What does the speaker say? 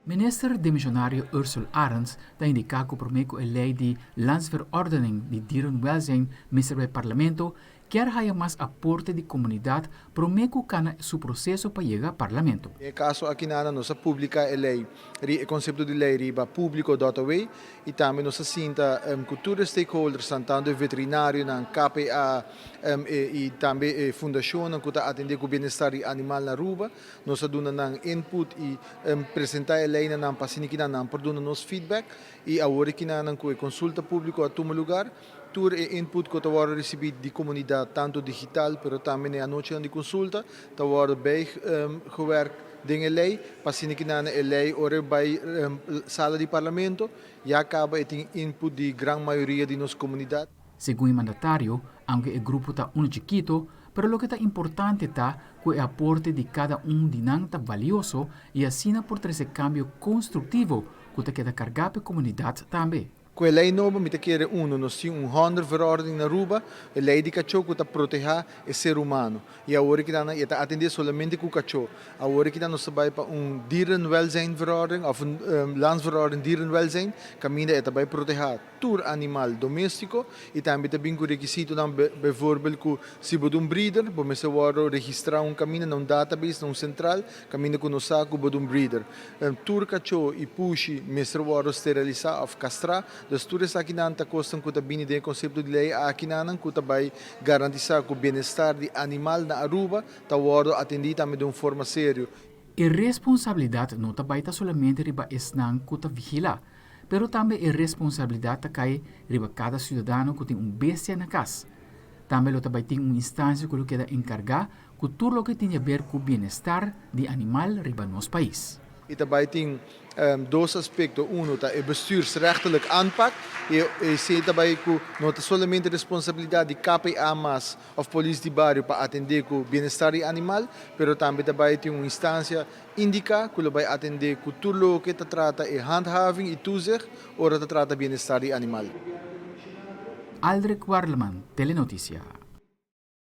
Minister demisionario Ursell Arends ta indica cu prome cu e ley di Landsverordening di Dierenwelzijn mester bay Parlamento, kier haya mas aporte di comunidad prome cu cana su proceso pa yega Parlamento. E caso aki nada nos a publica e ley, e concepto di ley riba publico.aw y tambe nos a sinta cu tur stakeholders, tanto veterinario, KPA y tambe fundacion cu ta atende cu bienestar di animal na Aruba. Nos a duna nan input y presenta e ley nan pa asina nan por duna nos feedback y awor cu nan cu e consulta publico a tuma lugar, tur e input cu ta ricibi di comunidad, tanto digital, pero tambe na anochi di consulta, ta wordo bijgewerkt den e ley, pa asina e ley ora bay sala di parlamento, ya caba tin input di gran mayoria di nos comunidad. Segun e mandatario, aunke e grupo ta un chikito, pero loke ta importante ta cu e aporte di cada un di nan ta valioso y asina por trece cambio constructivo cu ta keda carga pa e comunidad tambe. Cu e ley nobo, mi ta kere uno, nos tin un hondenverordening na Aruba, e ley di cacho cu ta proteha e ser humano. Y awor cu nan ta atende solamente cu cacho. Awor cu nos bay pa un dierenwelzijnverordening of un landsverordening dierenwelzijn, caminda ta bay proteha tur animal domestico y tambe ta bin cu requisito dan, bijvoorbeeld cu si bo un breeder, bo mester registra un caminda na un database, na un central, caminda cu nos sa cu bo un breeder. Tur cacho y pushi mester steriliza of castra, dus tur esaki nan ta cos cu ta bini den concepto di ley aki nan cu ta bay garantisa cu bienestar di animal na Aruba ta wordo atendi tambe di un forma serio. E responsabilidad no ta bay ta solamente riba esnan cu ta vigila, pero tambe e responsabilidad ta cay riba cada ciudadano cu tin un bestia na cas. Tambe lo tambe tin un instancia cu keda encarga cu tur loke tin di haber cu bienestar di animal riba nos pais. Y tambe tin dos aspecto. Uno ta e bestuursrechtelijk aanpak. Y esey tambe cu no ta solamente responsabilidad di KPA mas of polis di bario pa atende cu bienestar di animal, pero tambe tambe tin un instancia indica cu bay atende cu tur loke ta trata e handhaving y toezicht ora ta trata bienestar di animal. Aldrich Warleman, Telenoticia.